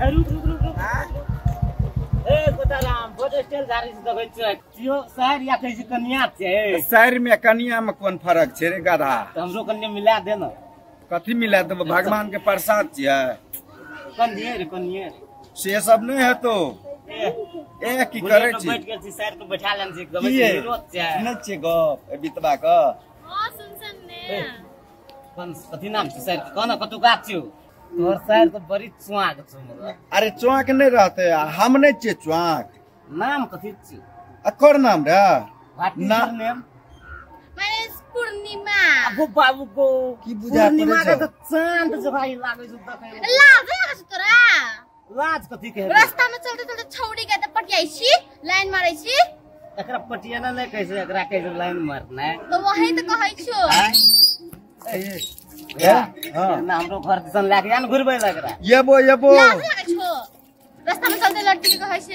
रुक रुक रुक रुक। ए गोताराम बहुत स्टाइल झाड़ी से देखै छै कियो शहर या कहै छै कन्या छै। शहर में कन्या में कोन फर्क छै रे गधा? त हमरो कन्या मिला दे न। कथी मिला देबो? भगवान के प्रसाद छियै। कन्या रे कन्या से सब नहीं हेतो। ए की करै छी? बैठ गेल छी शहर के बैठा लेन छी एकदम विरोध छै। सुनै छियै गप ए बितबा के? हां सुन सुन ने। कोन कथी नाम छै शहर के? कोन कतौ गाछ छियौ? तोहर शहर तो बड़ी चुआक छौ मगर। अरे चुआक नहीं रहते, हम नहीं छियै चुआक। नाम कथी छी? अकर नाम रे? What is your name? My name is Purnima. अबो बाबू गो की बुझा पड़ै पूर्णिमा के तो चांद जबाई लागै छौ देखै में। लाज लागै छौ तोरा? लाज कथी के? रास्ता में चलते चलते छौड़ी के त पटियाई छी, लाइन मारै छी। एकरा पटियाना नहीं कहै छै, एकरा कहै छै लाइन मारना। तो वही त कहै छौ। हां ना हमरो घर दिसन लाके या न घुरबै लगरा। येबो येबो लाज लागै छौ रास्ता में चलते लड़की के कहै छै।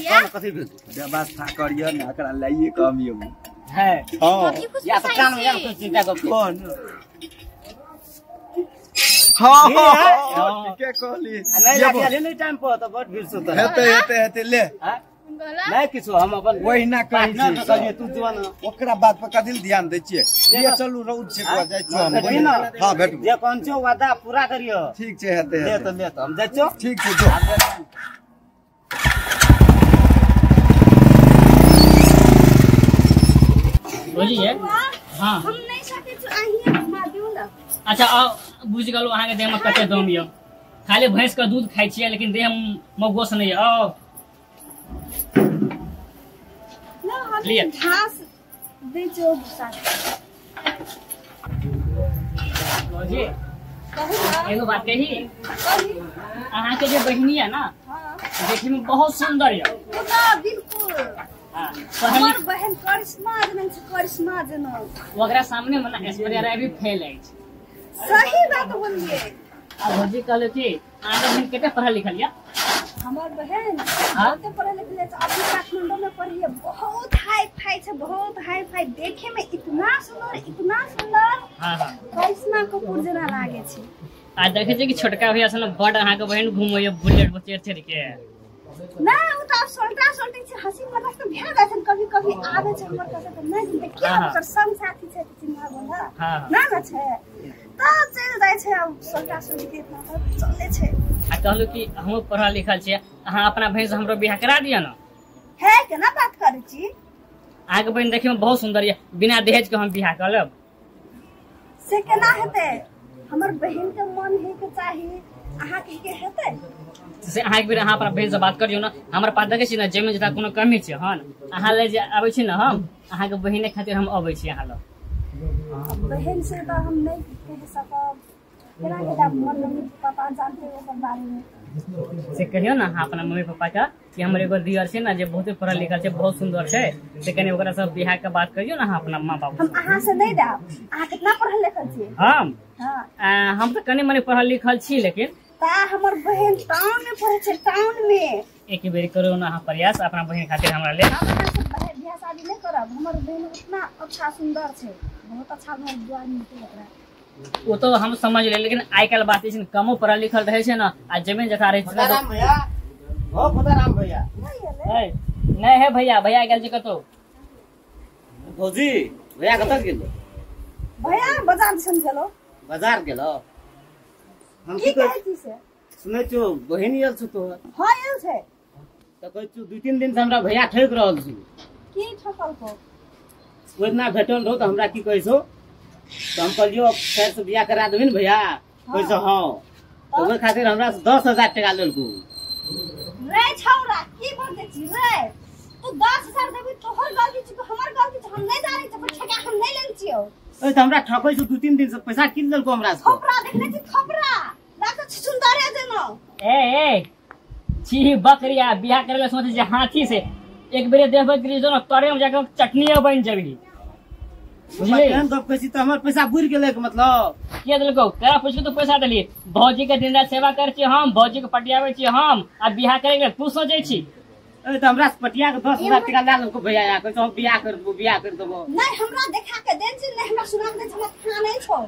कोन कथी भेल? व्यवस्था करियो न, एकरा लाइए कम येबो है। हां या तो कान या तो चिंता कर कोन? हां ठीके कहली। नहीं लागे नहीं टाइम पर तो बड़ भीड़ सुत हेते हेते हेते ले। हां नहीं किछो हम अपन ओहिना कहै छी। कहलिए तू जवान ओकरा बात पर कथी ध्यान दै छियै? ये चलू रौद छै जाइ छियै हम। हां भेटबो। जे कोन छौ वादा पूरा करियो। ठीक छै हेते ले त ले त हम जाइ छियौ। ठीक छै जो। बोलिए। हां हम नहीं सकै छी अहीं घुमा दिउ न। अच्छा आ बुझ गेलौ अहाँ के देह में कते दम य। खाली भैंस के दूध खाइ छियै लेकिन देह में गोश नहीं य। आओ लिया घास दै छौ भूसा। जी एगो बात कही, अहाँ के जे बहिनी है ना देखे में बहुत सुंदर है। बिल्कुल हमर बहन करिश्मा जेना छै, करिश्मा जेना। ओकरा सामने में ना ऐश्वर्या राय भी फेल अछि। सही बात बोलिए। आ भौजी कहलो कि अहाँ के बहन कते पढ़ल लिखल या? हमर बहन बहुते पढ़ल लिखल छै, अभी काठमांडू में पढ़ी है। बहुत हाई फाई छै, बहुत हाई फाई। देखे में इतना सुंदर, इतना सुंदर। हां हां करिश्मा कपूर जेना लागे छै। आ देखे छै कि छोटका भैया सन बड़ अहाँ के बहन घुमैया बुलेट पर चढ़ चढ़ के। ना उ त सोल्टा सोल्टी छै, हंसी मजाक त भए जाइ छै। कभी कभी आबै छै हमर कसे त नहीं चिन्हते के ओकर संग साथी छै त चिन्हा बोला ना ना छै त चल जाइ छै। अब सोल्टा सोल्टी के इतना त चले छै। आ कहलु कि हमहु पढ़ल लिखल छियै, अहाँ अपना बहन से हमरो बियाह करा दिअ न। हे केना बात करै छी? अहाँ के बहन देखे में बहुत सुंदर ये, बिना दहेज के हम बियाह कर लेब। से केना हेतै? हमर बहन के मन हे के चाही, अहाँ के के हेतै? से अहाँ एक बेर अहाँ अपना बहन से बात करियौ न। हमर पास देखै छी न जमीन जथा कोनो कमी छै। हन अहाँ ले जे आबै छी न हम अहाँ के बहिने खातिर हम अबै छी अहाँ लग। बहन से त हम नहीं कह सकब, केना के त मन मम्मी पापा जानते ओकर बारे में। से कहियौ न अहाँ अपना मम्मी पापा के कि हमर एगो दियर छै न जे बहुते पढ़ल लिखल छै, बहुत सुंदर छै, से कनि ओकरा सब बियाह के बात करियौ न अहाँ अपना माँ बाबू। हम अहाँ से नहीं देब। अहाँ कितना पढ़ल लिखल छी? हम हां हम त कनि मनि पढ़ल लिखल छी, लेकिन ता हमर बहन टाउन में पढ़े छै, टाउन में। एक बेर करू ना अहाँ प्रयास अपना बहन खातिर हमरा ले। हम अहाँ से बियाह शादी नहीं करब। हमर बहन उतना अच्छा सुंदर छै, बहुत अच्छा घर द्वार मिलतै ओकरा। वो तो हम समझ ले, लेकिन आइ काल्हि बात छै कमो पढ़ल लिखल रहे छै ना आ जमीन जथा रहे छै। राम भैया हो खुदाराम भैया नहीं है भैया, भैया गेल छै कतौ। भौजी भैया कतौ गेल? भैया बाजार दिसन गेलो। बाजार गेलो? हम की कहै छी से? सुनै छौ बहिन आयल छौ तोहर? हां आयल छै। त कहै छौ 2-3 दिन से हमरा भैया ठकि रहल छौ। की ठकल को? ओहि दिना भेटल रहौ त हमरा की कहै छौ त हम कहलियौ फेर से बियाह करा देबही ने भैया? कहै छौ हां। त ओहि खातिर हमरा से 10,000 टका लेलकौ। रे छौरा की बोलते छी रे? तू 10,000 देबी तोहर गलती छी हमर गलती छी? हम नहीं जानै छी, ठका हम नहीं लेने छियौ। ओइ त हमरा ठकै छौ 2-3 दिन से पैसा किन देलकौ हमरा से। थोपरा देखने छी थोपरा लागत छी सुंदर है जेना। ए ए छी बकरिया बियाह करे ले सोचे जे हाथी से एक बेर देखबै करी जो न तोरे में जाके चटनी बन जबी। बुझली? केहन गप कहै छी त हमर पैसा बुरि गेलै के मतलब? के देलकौ? करा पूछ के तो पैसा देली। भौजी के दिन रात सेवा करै छी हम, भौजी के पटियाबै छी हम, आ बियाह करे के तू सोचै छी? ए त हमरा से पटिया के 10,000 टका लए लेलकौ भैया, कहै छौ हम बियाह कर देबौ, बियाह कर देबौ। नहीं हमरा देखा के देन छी, नहीं हमरा सुना के दे, हमरा था नहीं छौ।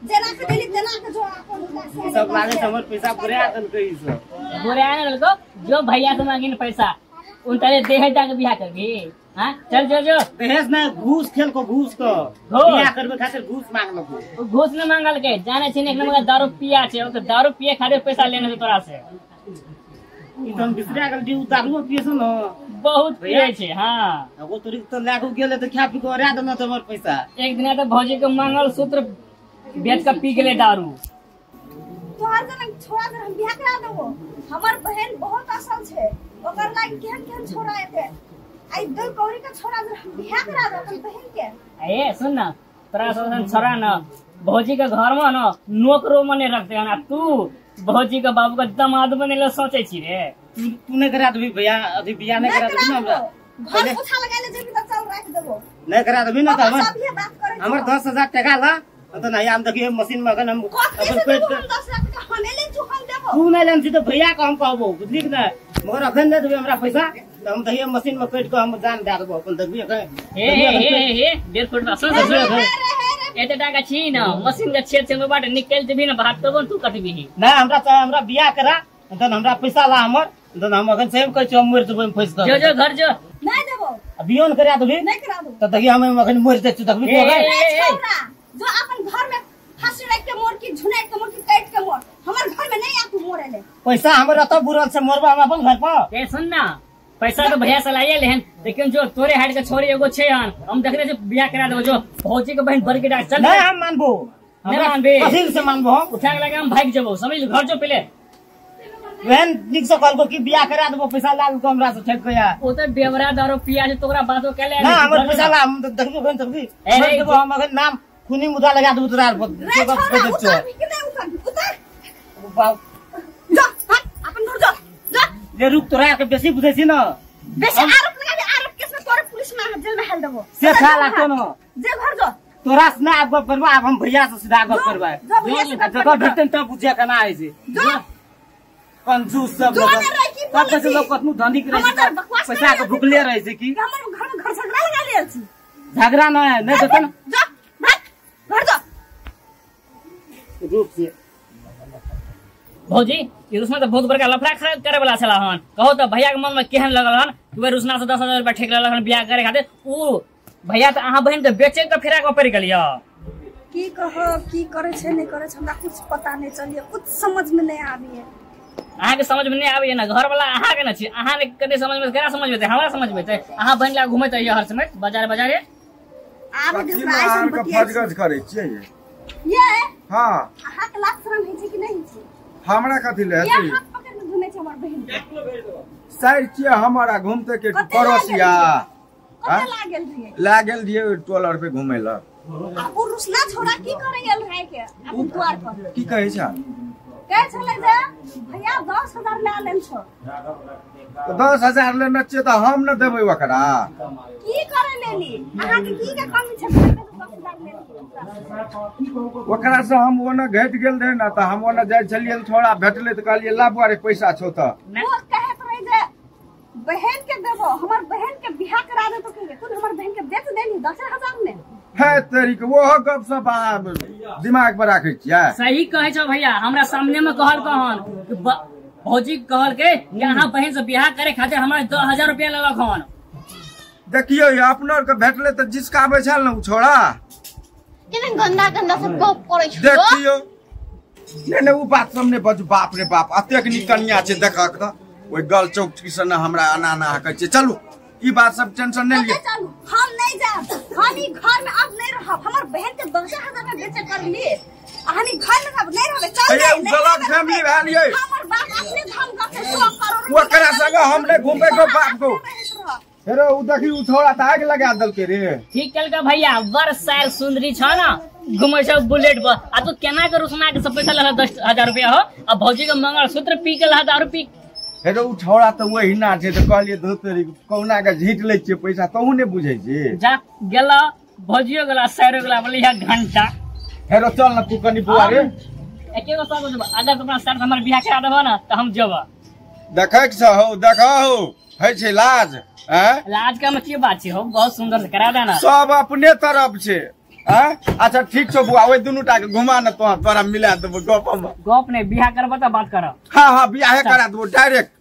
जेना के देली तेना के जो अपन। सब लागे हमर पैसा बुरा देलकै। ई सब बुरा देलको जो भैया से मांगिन पैसा उन तारे देह जाके बियाह करबी। हां चल जो जो दहेज ना घूस खेल को घूस को बियाह करबे खातिर घूस मांगलको। घूस न मांगल के जाने छै एक नंबर दारू पिया छै, ओ दारू पिए खातिर पैसा लेने छै तोरा से। ई त हम बिसरा गेल दी दारू पिए छै न बहुत पिए छै। हां एगो तोरी त लागू गेले त खा पी के ओरा देना हमर पैसा। एक दिन त भौजी के मंगल सूत्र बेच के पी गेले दारू। तोहर जन छोरा जन हम बियाह करा देबो। हमर बहन बहुत असल छै, ओकर लाग केहन केहन छोरा एते आई दो कौड़ी के छोरा जन हम बियाह करा देबो अपन बहन के। ए सुन ना तोरा सब छोरा न भौजी के घर में न नौकरो मने रखते हन, आ तू भौजी के बाबू के दामाद बनेला सोचे छी रे। तू नहीं करा देबी भैया, अभी बियाह नहीं करा देबी ना हमरा। घर पोछा लगाइले जेबी त चल राख देबो। नहीं करा देबी ना त हमर हमर 10,000 टका ला त नहीं हम देखिए मशीन में अखन हम अपन पेट के 10,000 टका हमे ले छु हम देबो। तू नहीं लेन छी त भैया के हम कहबो बुझली कि ना, मगर अखन दे देबी हमरा पैसा त हम देखिए मशीन में पेट के हम जान दे देबो अपन देखबी अखन। हे हे हे 1.5 फुट बा सुन एते टाका छी न मशीन के छेद से बाट निकल जेबी न भात तब तू कटबी ना। हमरा त हमरा बियाह करा तन हमरा पैसा ला हमर तन हम अखन सेम कहै छी हम मर जेबै फंस के। जो जो घर जो नहीं देबो। आ बियाह न करा देबी नहीं करा देबो त देखी हम अखन मर जाइ छी देखबी तो छोरा जो अपन घर में फांसी लग के मोर की झुनाई के मोर की काट के मोर हमर घर में नहीं आ तू मोरे ले। पैसा हमर अत बुरल से मरबा हम अपन घर पर। ए सुन ना पैसा तो भैया से लाइए लेहन, लेकिन जो तोरे हाइट के छोरी एगो छै हन हम देखने से बियाह करा देबो। जो भौजी के बहन बड़ के डाक चल नहीं हम मानबो, नहीं मानबे कथिल से मानबो हम उठा के लगा हम भाग जेबो समझ घर जो पहले बहन निक से कहलको कि बियाह करा देबो पैसा ला देबो हमरा से ठक गया। ओ त बेवरा दारू पिया छै तोरा बातो के ले ना हमर पैसा ला हम देखबो बहन देखबी मर देबो हम अखन नाम खूनी मुद्दा लगा देबो तोरा उतर उतर बाप जा हट अपन दूर जा जा ले रुक तोरा के बेसी बुझै छी न बेसी आरोप लगा दे, आरोप केस में तोरे पुलिस में जेल में हाल देबो से खा लागतो न जे घर जो तोरा से ना आब गप करबा, आब हम भैया से सीधा गप करबा। जगह भेटतै तब बुझिया केना होइ छै। जो कंजूस सब लोग सब कहै छै लोग कतनो धनिक रहै छै पैसा के भुखले रहै छै की हमर घर में घर झगड़ा लगा लेल छी। झगड़ा न है नहीं देतै न जा भाग घर जो रूप से। भौजी ई रुसना त बहुत बड़का लफड़ा करे वाला छला हन, कहो त भैया के मन में केहन लगल हन कि वे रुसना से 10,000 रुपया ठेक लेलक हन बियाह करे खातिर। ऊ भैया त अहाँ बहिन के बेचे के फेरा के पड़ गेलिय। की कहो की करे छै नहीं करे छै हमरा कुछ पता नहीं चलिए, कुछ समझ में नहीं आबीए। अहाँ के समझ में नहीं आबीए ना, घर वाला अहाँ के न छी, अहाँ ने कते समझ में केना समझ में हमरा समझ में अहाँ बहिन ला घुमैत रहिए हर समय बाजार बाजारे। आब देखो आइ से फजगज करे छियै ये। हां अहाँ के लाज शरम होइ छै कि नहीं छै? हमरा कथी ले हेतै, हाथ पकड़ के घुमै छै हमर बहिन साइड छियै हमरा घुमते के पड़ोसिया कते लागल रहिए लागल रहिए टोलर पे घुमै ल। आ उ रुसना छोरा की करे गेल रहे के अपन द्वार पर की कहै छै? कहै छलै जे भैया 10,000 ले लेन छो। त 10,000 लेने छियै त हम न देबै ओकरा। की करे लेली अहाँ के की के कमी छै? 10,000 लेली ओकरा से हम ओना घटि गेल रहे ना त हम ओना जाइ छलियै थोड़ा भेटलै त कहलियै ला बुआ रे पैसा छौ त ओ कहैत रहे जे बहन के देबो हमर बहन के बियाह करा दे तो के तू हमर बहन के बेच देली 10,000 में। है तेरी के ओहो गप सब अहाँ दिमाग पर राखै छियै। सही कहै छौ भैया, हमरा सामने में कहल कहन भौजी कहल के कि अहाँ बहन से बियाह करे खातिर हमरा 10,000 रुपया लेलक हन। देखियौ अपना के भेटलै त जिसकाबै छल न उ छोड़ा केना गंदा गंदा सब गप करै छै। देखियौ नहीं नहीं उ बात सब नहीं बजू। बाप रे बाप अतेक नीक कनिया छै देखक त ओइ गल चौक से न हमरा आना आना कहै छै। चलू ई बात सब टेंशन नहीं लिय। चलू हम नहीं जाब, हम ई घर में अब नहीं रहब। हमर बहन के 10,000 में बेचे कर लिए हम ई घर में अब नहीं रहबे। चल नहीं गलत फैमिली भेल यै। हमर बाप अपने धन गप 100 करोड़ ओकरा संग हम नहीं घूमबे को बाप को। हेरो उ देखी उ थोड़ा त आग लगा देलकै रे। ठीक केलका भैया, बड़ सार सुंदरी छ न घुमै छ बुलेट पर। आ तू केना के रुसना के सब पैसा लगा 10,000 रुपया हो आ भौजी के मंगलसूत्र पी के लहा दारू पी। हेरो उ छौड़ा त वही ना छै त कहलियै धोतरी कौना के झीट लै छियै पैसा तहु नै बुझै छी। जा गेला भौजियो गेला सारो गेला बोले यहाँ घंटा। हेरो चल न तू कनी बुआ रे एके गो सब अगर अपना सर हमर बियाह करा देबो न त हम जेबो। देखै के छ हौ देखौ है छै लाज। लाज का की बात छै हो, बहुत सुंदर से करा देना। सब अपने तरफ छै। अच्छा ठीक छौ बुआ, ओहि दुनू टा के घुमा न, तोरा मिला देबो गप हम। गप नहीं, बियाह करबो त बात करब। हां हां बियाहे करा देबो डायरेक्ट।